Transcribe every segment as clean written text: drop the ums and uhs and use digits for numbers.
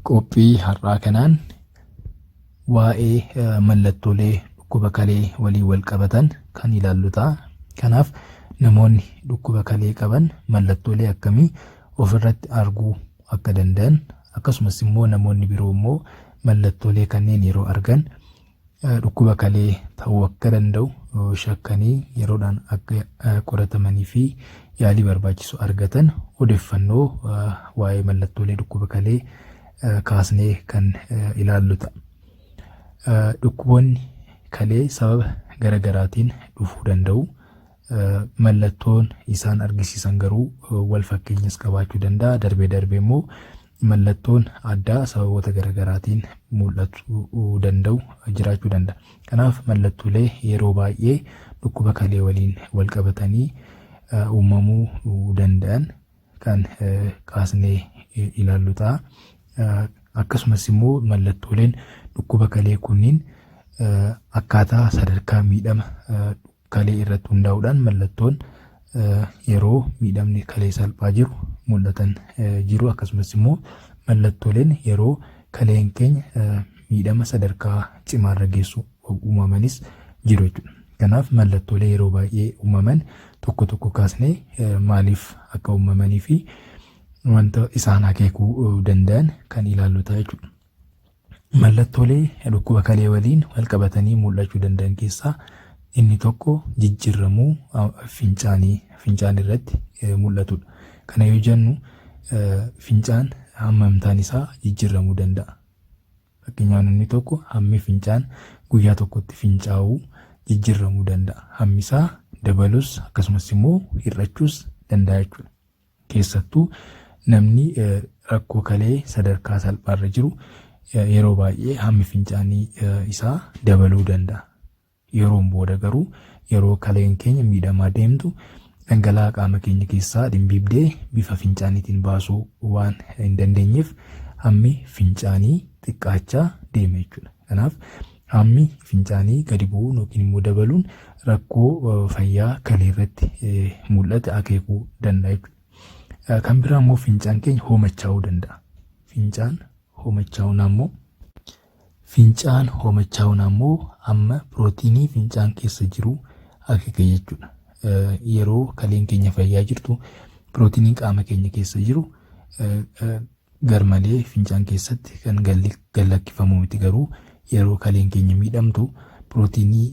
Qophii har'aa kanaan waa'ee mallattoolee dhukkuba kalee waliin wal qabatan kan ilaallu ta'a. Kanaaf namoonni dhukkuba kalee qaban mallattoolee akkamii ofirratti arguu akka danda'an akkasumas immoo namoonni biroo immoo mallattoolee kanneen yeroo argan dhukkuba kalee ta'uu akka danda'u shakkanii yeroodhaan akka qoratamanii fi yaalii barbaachisu argatan odeeffannoo waa'ee mallattoolee dhukkuba kalee kaasnee kan ilaallu ta'a. Dhukkuboonni kalee sababa gara garaatiin dhufuu danda'u. Mallattoon isaan argisiisan garuu wal fakkeenyas qabaachuu danda'a. Darbee darbee immoo mallattoon addaa sababoota garaagaraatiin mul'achuu danda'u jiraachuu danda'a. Kanaaf mallattoolee yeroo baay'ee dhukkuba kalee waliin wal qabatanii uumamuu danda'an kan kaasnee ilaallu ta'a. Akkasumas immoo mallattooleen dhukkuba kalee kunniin akkaataa sadarkaa miidhama kalee irratti hundaa'uudhaan mallattoon yeroo miidhamni kalee salphaa jiru mul'atan jiru. Akkasumas immoo mallattooleen yeroo kaleen keenya miidhama sadarkaa cimaarra geessu uumamanis jiru jechuudha. Kanaaf mallattoolee yeroo baay'ee uumaman tokko tokko kaasnee maaliif akka uumamanii fi wanta isaan akeekuu danda'an kan ilaallu ta'a jechuudha. Mallattoolee dhukkuba kalee waliin wal qabatanii mul'achuu danda'an keessaa inni tokko jijjiirramuu fincaanii fincaan irratti mul'atudha. Kana yoo jennu fincaan hammamtaan isaa jijjiirramuu danda'a. Fakkeenyaaf namni tokko hammi fincaan guyyaa tokkotti fincaa'u jijjiirramuu danda'a. Hammi isaa dabalus akkasumas immoo hir'achuus danda'a jechuudha. Keessattuu namni rakkoo kalee sadarkaa salphaarra jiru yeroo baay'ee hammi fincaanii isaa dabaluu danda'a. Yeroon booda garuu yeroo kaleen keenya miidhamaa deemtu dhangala'aa qaama keenya keessaa dhimbiibdee bifa fincaaniitiin baasuu waan hin dandeenyeef hammi fincaanii xiqqaachaa deema jechuudha. Kanaaf hammi fincaanii gadi bu'uun yookiin immoo dabaluun rakkoo fayyaa kalee irratti mul'ate akeekuu danda'a jechuudha. Kan biraa immoo fincaan keenya hoomachaa'uu danda'a. Fincaan hoomachaa'uun ammoo Fincaan hoomachaa'uun ammoo amma pirootiinii fincaan keessa jiru akeeka jechuudha. Yeroo kaleen keenya fayyaa jirtu pirootiiniin qaama keenya keessa jiru garmalee fincaan keessatti kan gallakkifamu miti garuu yeroo kaleen keenya miidhamtu pirootiinii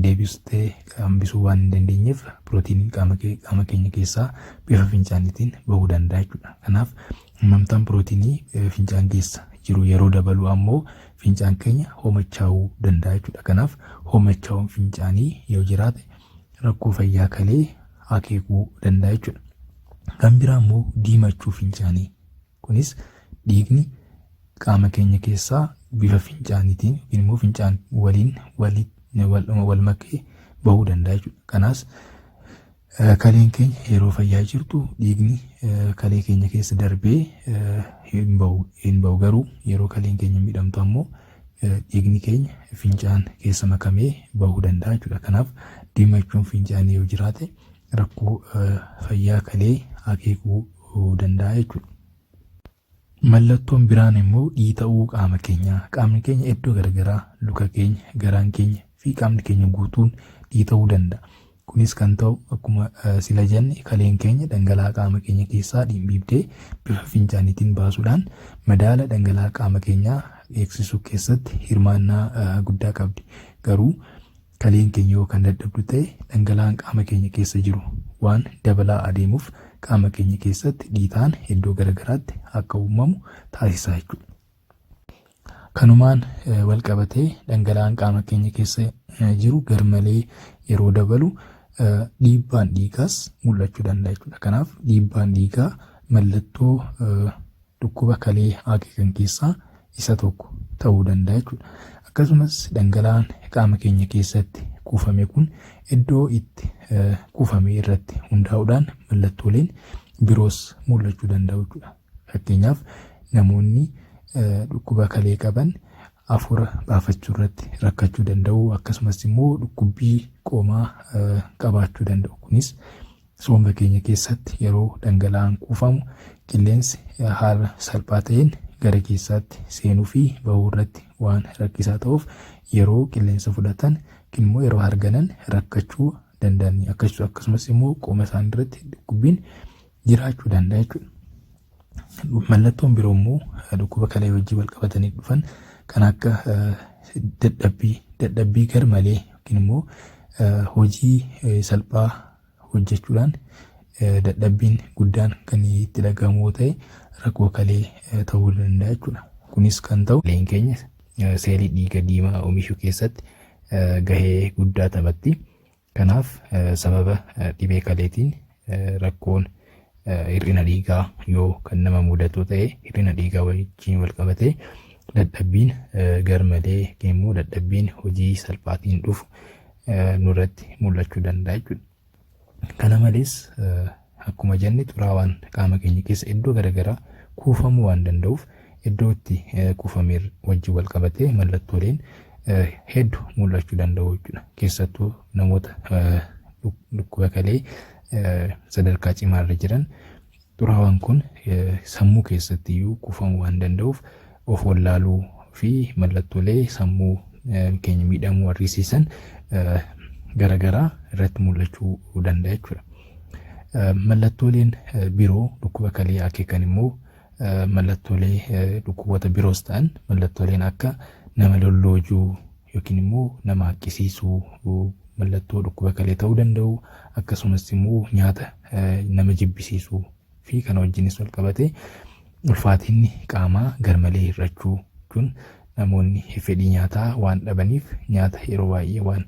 deebistee hambisuu waan hin dandeenyeef pirootiiniin qaama keenya keessaa bifa fincaaniitiin bahuu danda'a jechuudha. Kanaaf hammamtaan pirootiinii fincaan keessa jiru yeroo dabalu ammoo fincaan keenya hoomachaa'uu danda'a jechuudha. Kanaaf hoomachaa'uun fincaanii yoo jiraate rakkoo fayyaa kalee akeekuu danda'a jechuudha. Kan biraa immoo diimachuu fincaanii. Kunis dhiigni qaama keenya keessaa bifa fincaaniitiin yookiin immoo fincaan waliin wal makee bahuu danda'a jechuudha. Kanaas Kaleen keenya yeroo fayyaa jirtu dhiigni kalee keenya keessa darbee hin bahu hin bahu garuu yeroo kaleen keenya miidhamtu ammoo dhiigni keenya fincaan keessa makamee bahuu danda'a jechuudha. Kanaaf diimachuun fincaanii yoo jiraate rakkoo fayyaa kalee akeekuu danda'a jechuudha. Mallattoon biraan immoo dhiita'uu qaama keenyaa. Qaamni keenya iddoo garagaraa, luka keenya, garaan keenya fi qaamni keenya guutuun dhiita'uu danda'a. Kunis kan ta'u akkuma sila jenne kaleen keenya dhangala'aa qaama keenya keessaa dhimbiibdee bifa fincaaniitiin baasuudhaan madaala dhangala'aa qaama keenyaa eegsisuu keessatti hirmaannaa guddaa qabdi. Garuu Kaleen keenya yoo kan dadhabdu ta'e dhangala'aan qaama keenya keessa jiru waan dabalaa adeemuuf qaama keenya keessatti dhiitaan iddoo garagaraatti akka uumamu taasisa jechuudha. Kanumaan wal qabatee dhangala'aan qaama keenya keessa jiru garmalee yeroo dabalu dhiibbaan dhiigaas mul'achuu danda'a jechuudha. Kanaaf dhiibbaan dhiigaa mallattoo dhukkuba kalee akeekan keessaa isa tokko ta'uu danda'a jechuudha. Akkasumas dhangala'aan qaama keenya keessatti kuufame kun iddoo itti kuufame irratti hundaa'uudhaan mallattooleen biroos mul'achuu danda'u jechuudha. Fakkeenyaaf namoonni dhukkuba kalee qaban hafuura baafachuu irratti rakkachuu danda'u akkasumas immoo dhukkubbii qoomaa qabaachuu danda'u. Kunis Somba keenya keessatti yeroo dhangala'aan kuufamu qilleensi haala salphaa ta'een gara keessaatti seenuu fi bahuu irratti waan rakkisaa ta'uuf yeroo qilleensa fudhatan yookiin immoo yeroo harganan rakkachuu danda'an, akkasumas immoo qoma isaanii irratti dhukkubbiin jiraachuu danda'a jechuudha. Mallattoon biroo immoo dhukkuba kalee wajjin wal qabatanii dhufan kan akka dadhabbii garmalee yookiin immoo hojii salphaa hojjechuudhaan dadhabbiin guddaan kan itti dhagahamu yoo ta'e rakkoo kalee ta'uu danda'a jechuudha. Kunis kan ta'u kaleen keenya seelii dhiiga diimaa oomishuu keessatti gahee guddaa taphatti. Kanaaf sababa dhibee kaleetiin rakkoon hir'ina dhiigaa yoo kan nama mudatu ta'e, hir'ina dhiigaa wajjin wal qabatee dadhabbiin garmalee yookiin immoo dadhabbiin hojii salphaatiin dhufu nurratti mul'achuu danda'a jechuudha. Kana malees, akkuma jenne, xuraawaan qaama keenya keessa iddoo garaagaraa kuufamuu waan danda'uuf iddoo itti kuufamee wajjin wal qabatee mallattooleen hedduu mul'achuu danda'u jechuudha. Keessattuu namoota dhukkuba kalee sadarkaa cimaarra jiran xuraawaan kun sammuu keessatti iyyuu kuufamuu waan danda'uuf of wallaaluu fi mallattoolee sammuu keenya miidhamuu argisiisan garaagaraa irratti mul'achuu danda'a jechuudha. Mallattooleen biroo dhukkuba kalee akeekan immoo mallattoolee dhukkuboota biroos ta'an, mallattooleen akka nama lolloojuu yookiin immoo nama haqqisiisuu mallattoo dhukkuba kalee ta'uu danda'u. Akkasumas immoo nyaata nama jibbisiisuu fi kana wajjinis wal qabatee ulfaatinni qaamaa garmalee hir'achuu jechuun namoonni fedhii nyaataa waan dhabaniif, nyaata yeroo baay'ee waan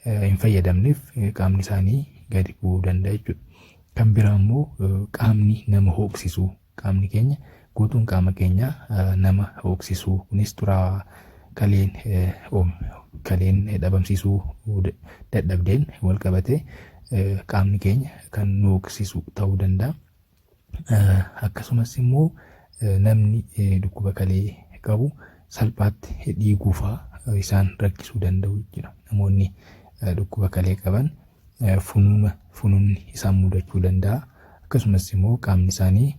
hin fayyadamneef qaamni isaanii gadi bu'uu danda'a jechuudha. Kan biraa immoo qaamni nama hooqsisuu, qaamni keenya guutuun qaama keenyaa nama hooqsisuu, kunis xuraawaa kaleen dhabamsiisuu dadhabdeen wal qabatee qaamni keenya kan nu hooqsisu ta'uu danda'a. Akkasumas immoo namni dhukkuba kalee qabu salphaatti dhiiguu fa'aa isaan rakkisuu danda'u jechuudha. Namoonni dhukkuba kalee qaban funuunni isaan mudachuu danda'a. Akkasumas immoo qaamni isaanii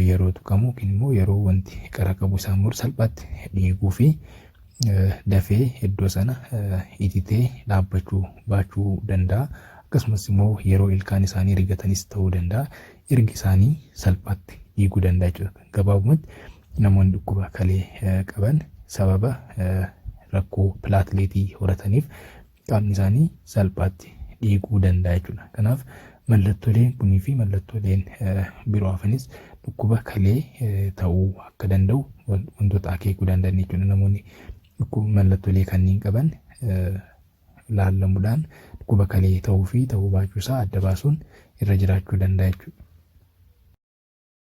yeroo tuqamu yookiin immoo yeroo wanti qara qabu isaan muru salphaatti dhiiguu fi dafee iddoo sana ititee dhaabbachuu baachuu danda'a. Akkasumas immoo yeroo ilkaan isaanii rigatanis ta'uu danda'a. Irgi isaanii salphaatti dhiiguu danda'a jechuudha. Gabaabumatti namoonni dhukkuba kalee qaban sababa rakkoo pilaatileetii horataniif qaamni isaanii salphaatti dhiiguu danda'a jechuudha. Kanaaf mallattooleen kunii fi mallattooleen biroo hafanis dhukkuba kalee ta'uu akka danda'u wantoota akeekuu danda'an jechuudha. Namoonni dhukkuba mallattoolee kanneen qaban laallamuudhaan dhukkuba kalee ta'uu fi ta'uu baachuu isaa adda baasuun irra jiraachuu danda'a jechuudha.